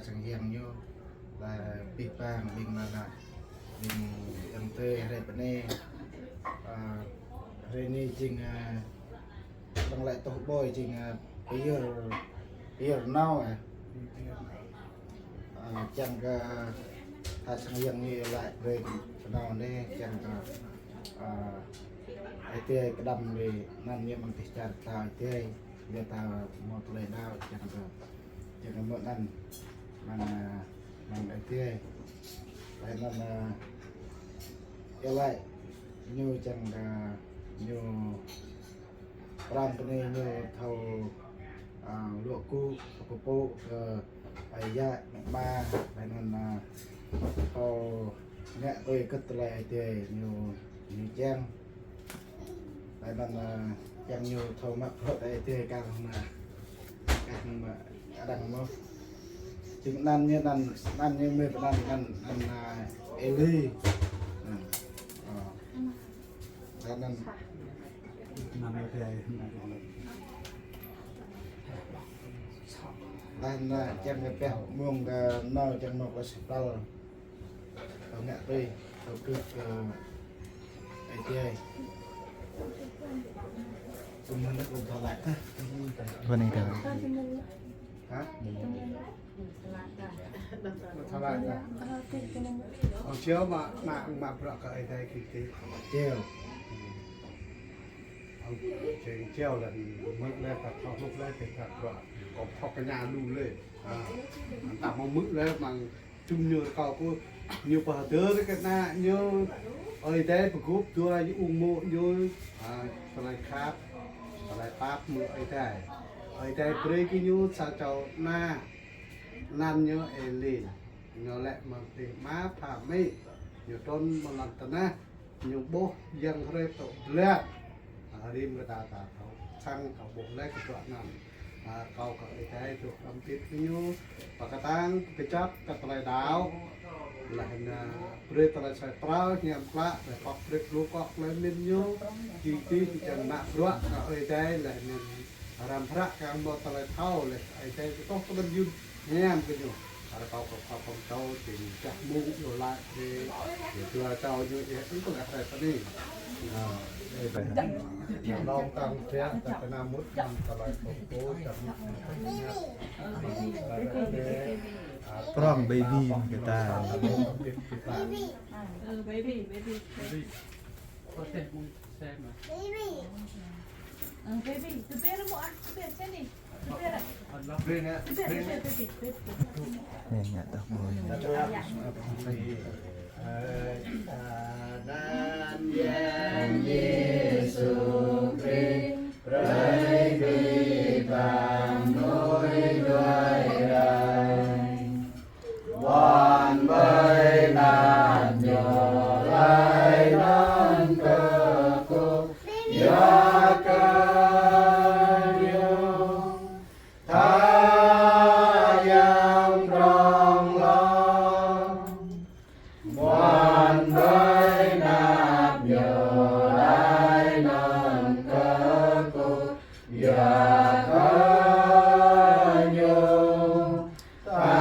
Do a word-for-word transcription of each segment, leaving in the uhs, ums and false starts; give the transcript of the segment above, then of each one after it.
Sang yang ñu, laih pih pang ƀing ană, ƀing ayŏng adơi hrơi pơ anai, ơ, hrơi anai jing, ơ, lăng lĕ tuh ƀơi jing, ơ, pơyơr, pơyơr nao, ơ. Ơ, čang kơ ha sang yang ñu laĭ brơi kơ nao anai, čang kơ, ơ, Ơi Adai pơđăm ƀing anăn ñu mơ̆ng tơlơi čar ta Ơi Adai, yua ta hmâo tơlơi đaŏ, čang kơ, čang kơ mơ̆ng anăn, mơ̆ng, ơ, mơ̆ng Ơi Adai. Laih anŭn, ơ, yua laĭ ñu čang kơ ñu prong kơ anai ñu thâo, ơ, luă gŭ, thâo kơkuh kơ ơi yă, mă ama, laih anŭn, ơ, thâo ngă tui kơ tơlơi Ơi Adai ñu, ñu čang. Laih anŭn, ơ, čang ñu thâo mă bruă Ơi Adai kar hăng mă, kar hăng mă arăng mơ̆n. Jing anăn ñu, anăn, anăn ñu mơ̆ anăn, anăn, anăn, ơ, Eli. Anăn, ơ. Laih anŭn, laih anŭn, ơ, čang kơ pioh mơ̆ng kơ nao čang nao kơ sipral. Thâo ngă tui, thâo kơkuh kơ Ơi Adai. Kơ mơ̆n kơ thâo laĭ tah. Kơ anai tah. Hă? Thâo laĭ tah. Ơ, čiêu mă, mă, mă bruă kơ Ơi Adai kơ tih. Čiêu. Ơ, jing čiêu laih, mơ̆ng laih ta thâo hluh laih, ta thâo bruă. Kâo thâo kơ ñu lu laih. Ha. Ta hmâo mơ̆ng laih, mơ̆ng Čum ñu rơkâo kơ ñu pơhơdơr kơ ană ñu, Ơi Adai pơgop dua ñu ung mô̆ ñu, ơ, tơlơi khăp, tơlơi pap mơ̆ng Ơi Adai. Ơi Adai brơi kơ ñu sa čô ană, anăn ñu Eli. Ñu lĕ mơ̆ng tih ama pha amĭ, ñu trŭn mơ̆ng lŏn tơnah. Ñu ƀuh yang hrơi tŏ blan. Ơ, rĭm kơ ta ta thâo. Sang kâo ƀuh laih kơ bruă anăn. Ơ, kâo kơ Ơi Adai dŏ đăm pit kơ ñu. Pơkơtang, pơkơjăp kơ tơlơi đaŏ. Laih anŭn, ơ, brơi tơlơi soi pral, hiam klă, laih pŏk brơi lu kŏk laih mĭn ñu. Jing tih, jing čang mă bruă kơ Ơi Adai, laih anŭn Răm hră kơ hmâo tơlơi thâo laih Ơi Adai kơ tŏh tơlơi yun hiam kơ ñu. Arăng kâo kơ khua pơm čô, jing čah mơ̆ng yua laĭ, jing dua čô ñu, jing ƀing kơ ngă hrơi tơ anai. Ơ, ơi ƀai. Lŏng tăng phiă, ta kơna mŭt, mơ̆ng tơlơi kơ pô, čah mŭt, mơ̆ng tơlơi kơ pô. Prong baby kơ ta. Ơ, baby, baby, baby. Baby. Ơ, baby, tơbiă mơ̆ ah, tơbiă sini. Tơbiă. Tơbiă, tơbiă, baby, baby. Anăn Yang Yêsu Krist, brơi bi bang nuih đuaĭ rai. Ƀôn ƀơi anăp ñu laih anŭn kơkuh, yua kơ ñu tha yang prong lŏn. Ƀôn ƀơi anăp ñu laih anŭn kơkuh, yua kơ ñu tha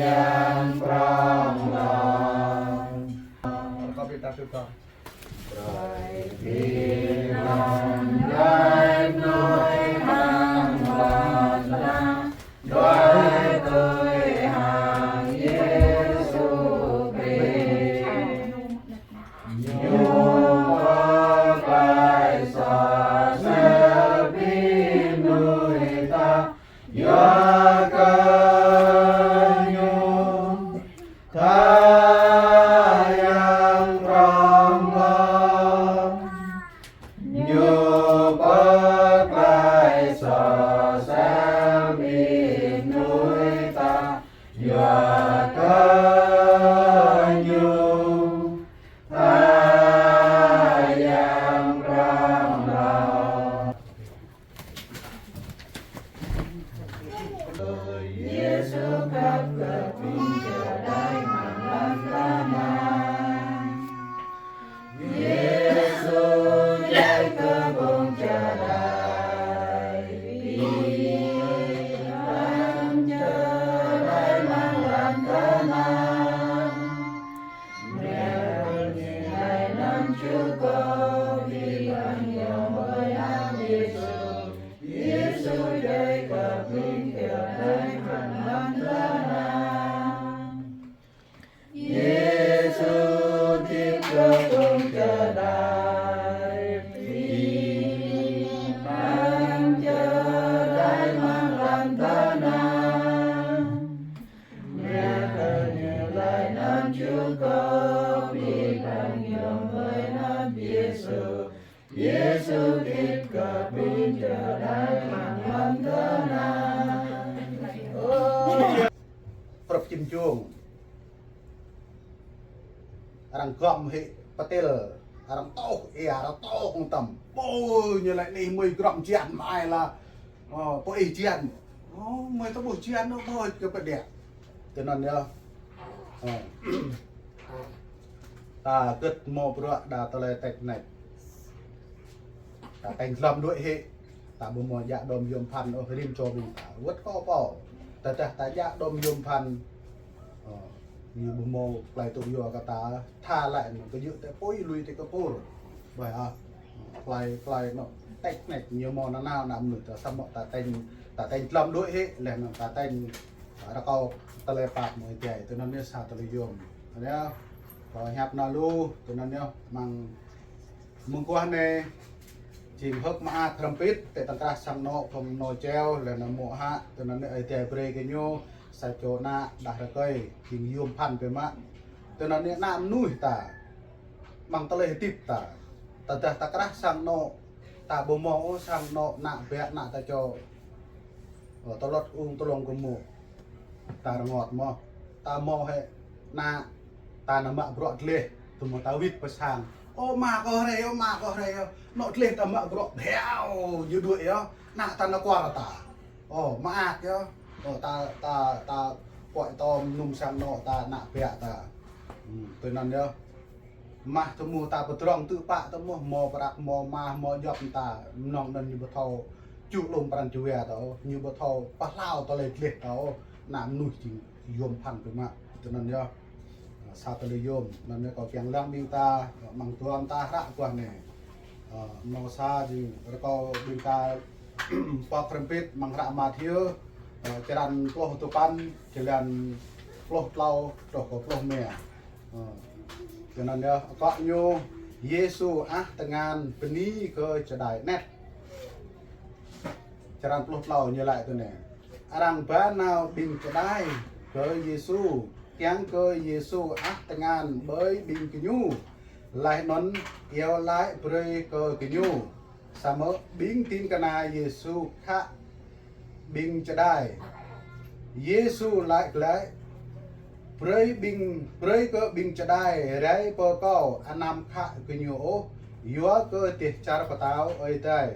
yang prong lŏn. Kâo bi ta tui kâo. Brơi bi bang laih anŭn hăng lŏn tơnah, đuaĭ tui hăng Yêsu Krist. Ñu pơklaih soh sel bi mơnuih ta, yua kơ ñu tha yang prong lŏn. Ñu pơklaih soh sel bi mơnuih ta, yua kơ ñu tha yang prong lŏn. Yêsu khăp kơ ƀing čơđai amăng lŏn tơnah. Yêsu djai kơ ƀing čơđai, ƀing čơđai. Kâo ƀing khăn yom ƀơi anăn Yêsu. Yêsu Krist kơ ƀing čơđai mơ̆ng lŏn tơnah. Prăp čim čung. Arăng gŏm hĭ pơtil, arăng tuh ia, arăng tuh hăng tăm. Ƀôh, ñu laĭ anih mơi grŏm jian mă ai lah. Ơ, pô ih jian. Ơ, mơi ta ƀuh jian anŭn ƀôh kơ pơđiă. Tui anŭn yơh. Ơ. Ta gĭt hmâo bruă đa tơlơi tĕk nĕk. Ta tañ glŏm đuaĭ hĭ. Ta ƀu hmâo djă đom yôm phăn ôh rĭm čô ƀing ta. Wơ̆t kâo pô. Tơdah ta djă đom yôm phăn. Ơ, ñu ƀu hmâo tơlơi tŭ yua kơ ta. Tha laĭ anŭn kơ jơ̆ tĕ apui lui tĕ kơ pur. Ƀơi ah. Tơlơi, tơlơi anŭn tĕk nĕk ñu hmâo nanao ană mơnuih ta samơ̆ ta tañ, ta tañ glŏm đuaĭ hĭ, laih anŭn ta tañ rơkâo tơlơi pap mơ̆ng Ơi Adai, tui anŭn yơh sa tơlơi yôm. Anŭn yơh, kâo hiăp ană lu, tui anŭn yơh, mơ̆ng mơguah anai, jing hơ̆k mơak hrŏm hơbĭt, tĕ tơ̆ng krah sang anŏ, phung anŏ čeo, laih anŭn mŏ hă, tui anŭn yơh Ơi Adai brơi kơ ñu, sa čô ană đah rơkơi, jing yôm phăn biă mă. Tui anŭn yơh ană mơnuih ta, mơ̆ng tơlơi hơdip ta. Tơdah ta krah sang anŏ, ta ƀu hmâo ôh sang anŏ ană biă ană ta čô. Ơ, tơlŏt ung tơlŏng kơ mŭk. Ta rơngot mơ̆. Ta hmâo hĕ ană ta nao mă bruă gleh. Tơma ta wĭt pơ sang. Ơ, mă kơ hrơi, ơ, mă kơ hrơi, ơ. Anŏ gleh ta mă bruă bhiao, ñu đuaĭ yơh. Ană ta nao kuar ta. Ơ, mơak yơh. Ơ, ta, ta, ta kuai tơm num sang anŏ ta ană biă ta. Hmm, tui anŭn yơh. Mah tơmu ta pơdrŏng tŭ pă tơmu, hmâo prăk, hmâo mah, hmâo djŏp ta, mơnơ̆ng anŭn ñu ƀu thâo čŭ lŏm pran jua ta ôh, ñu ƀu thâo pơhlao tơlơi gleh ta ôh, ană mơnuih jing yôm phăn biă mă, tui anŭn yơh. Sa tơlơi yôm, anŭn yơh kâo kiăng lăng ƀing ta, mơ̆ng tuan ta hră guah anai. Ơ, mơ̆ng sa jing rơkâo ƀing ta pŏk hrŏm hơbĭt mơ̆ng hră Mathiơ, ơ, črăn pluh duapăn, jơlan pluh klâo truh kơ pluh rơma. Ơ. Tui anŭn yơh, akŏ ñu, Yêsu ăh tơngan bơni kơ čơđai anet. Črăn pluh klâo ñu laĭ tui anai. Arăng ba nao ƀing čơđai kơ Yêsu, kiăng kơ Yêsu ăh tơngan ƀơi ƀing gơñu, laih anŭn iâu laĭ brơi kơ gơñu. Samơ̆ ƀing ding kơna Yêsu khă ƀing čơđai. Yêsu laĭ glaĭ: Brơi ƀing, brơi kơ ƀing čơđai rai pơ Kâo, anăm khă gơñu ôh, yua kơ dêh čar pơtao Ơi Adai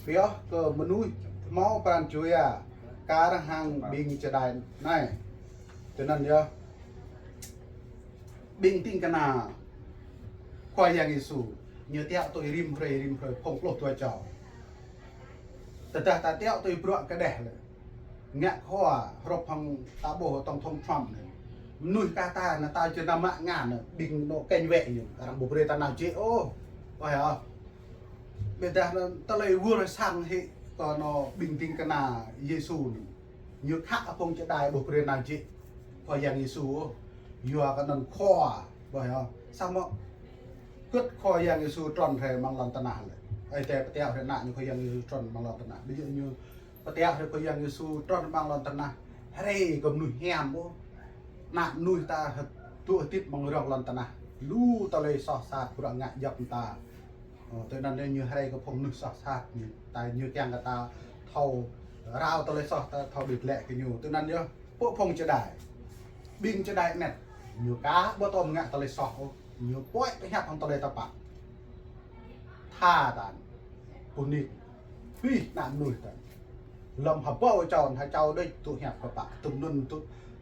pioh kơ mơnuih hmâo pran jua kar hăng ƀing čơđai anai. Tui anŭn yơh. Ƀing ding kơna Khua Yang Yêsu, ñu tiŏ tui rĭm hrơi, rĭm hrơi, phung pluh dua čô. Tơdah ta tiŏ tui bruă kơđeh lĕ, ngă khua, hrup hăng ta ƀuh tổng thống Trump anai. Mơnuih kah ta anai ta či nao mă ngă anai, ƀing anŏ cảnh vệ ñu, arăng ƀu brơi ta nao jĕ ôh. Ơ hă. Ƀiădah anŭn tơlơi wơr sang hĭ kơ anŏ ƀing ding kơna Yêsu anai. Ñu khă phung čơđai ƀu brơi nao jĕ Khua Yang Yêsu ôh. Yua kơ anŭn khua, ƀuh yơh. Samơ̆ kơ̆t Khua Yang Yêsu trŭn rai amăng lŏn tơnah lĕ. Ơi Adai pơtiŏ rai ană ñu Khua Yang Yêsu trŭn amăng lŏn tơnah. Ƀu djơ̆ ñu pơtiŏ rai Khua Yang Yêsu trŭn amăng lŏn tơnah. Rai kơ mơnuih hiam ôh. Ană mơnuih ta hơt-, tŭ hơdip amăng rŏng lŏn tơnah. Lu tơlơi soh sat bruă ngă djŏp ta. Ơ, tui anŭn yơh ñu rai kơ phung mơnuih soh sat ñu, ta ñu kiăng kơ ta thâo rao tơlơi soh ta thâo đĭ lĕ kơ ñu. Tui anŭn yơh pô phung čơđai. Ƀing čơđai anet. Ñu aka ƀu tŏm ngă tơlơi soh ôh. Ñu pơhiăp hăng tơlơi tơpă. Tha tan. Pơnik. Hĭ ană mơnuih ta. Lơ̆m hơbâo čon, ha čô đôč tŭ hiăp kơpă. Tŭm nun tŭ,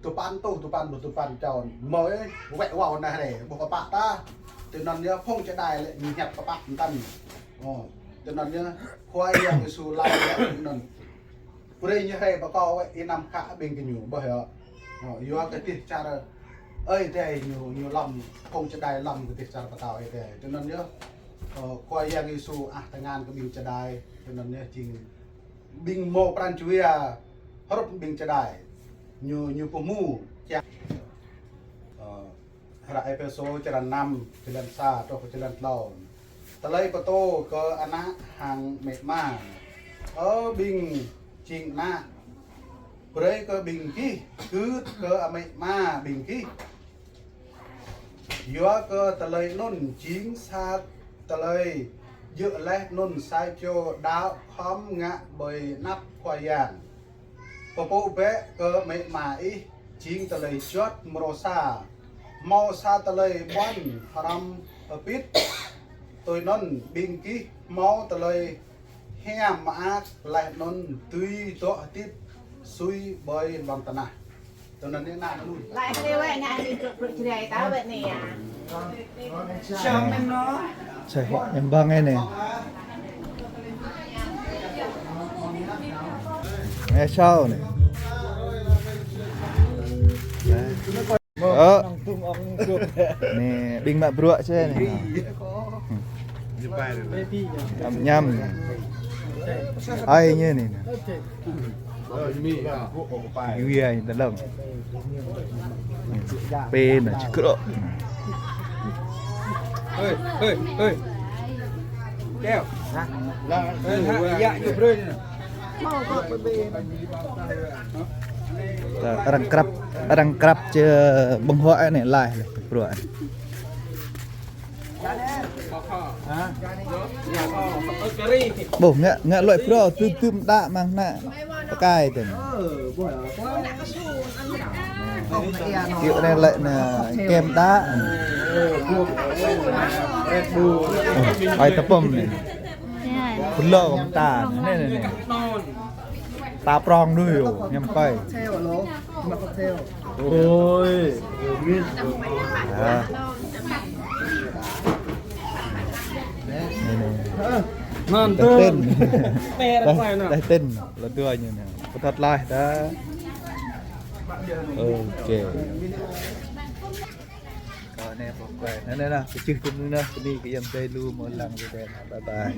tŭ păn tŭ, tŭ păn tŭ, tŭ păn čon. Mơi, wĕ wao anai rai, ƀu kơpă ta. Tui anŭn yơh phung čơđai lĕ ñu hiăp kơpă mơtam. Ơ, tui anŭn yơh Khua Yang Yêsu laĭ lĕ tui anŭn. Brơi ñu rai pơ Kâo wĕ, anăm khă ƀing gơñu, ƀuh yơh. Ơ, yua kơ dêh čar Ơi Adai ñu, ñu lăm, phung čơđai lăm kơ dêh čar pơtao Ơi Adai. Tui anŭn yơh, ơ, Khua Yang Yêsu ăh tơngan kơ ƀing čơđai, tui anŭn yơh jing ƀing hmâo pran jua, hrup ƀing čơđai. Ñu, ñu pơhmu, čang. Ơ, hră Êphêsô črăn năm, jơlan sa truh kơ jơlan klâo. Tơlơi pơtô kơ ană hăng amĭ ama. Ơ ƀing jing ană, brơi kơ ƀing gih, gưt kơ amĭ ama ƀing gih. Yua kơ tơlơi anŭn jing sa tơlơi djơ̆ laih anŭn sa čô đaŏ khŏm ngă ƀơi anăp Khua Yang. Pơpŭ bĕ kơ amĭ ama ih, jing tơlơi juăt mrô sa. Hmâo sa tơlơi ƀuăn hrŏm hơbĭt. Tui anŭn ƀing gih hmâo tơlơi hiam mơak laih anŭn dưi dŏ hơdip sui ƀơi lŏn tơnah. Tui anŭn anai anŭn. Laih anai wơ̆t anai anai brŏk brŏk jrai ta wơ̆t anai yơh. Čơh, em băng anai. Anai čao anai. Ơ. Anai, ƀing mă bruă čơh anai. Ñăm, ñăm. Ai ñu anai. Ui, ai, tơlŏng. Pê anai čơkrŏ. Ơi, ơi, ơi. Keo. Hă? Lah, ơi, hă, ya, ñu brơi anai. Arăng krăp, arăng krăp čơh ƀơ̆ng huă anai laih, bruă anai. Ƀuh, ngă, ngă lŏi bruă, tŭm, tŭm đaŏ mơ̆ng anai. Pơkai tơ̆ng. Kiơ̆ anai lĕ anai, kem đaŏ. Ơ, ai tơpơm anai. Pơlô kơ mơta anai, anai, anai. Ta prong đuaĭ yơh, ñăm kơi. Ôi. Anai, anai. Ngon tơ̆ng. Teh tĭn. Teh tĭn. Lŏn dua ñu anai. Pơthâo laih ta. Ok. Kơ anai pơkơi. Anai, anai, anai. Kơčih tŭm anai, anai. Kơ yang dai lu mơ̆ lăng kơ dai. Bye bye.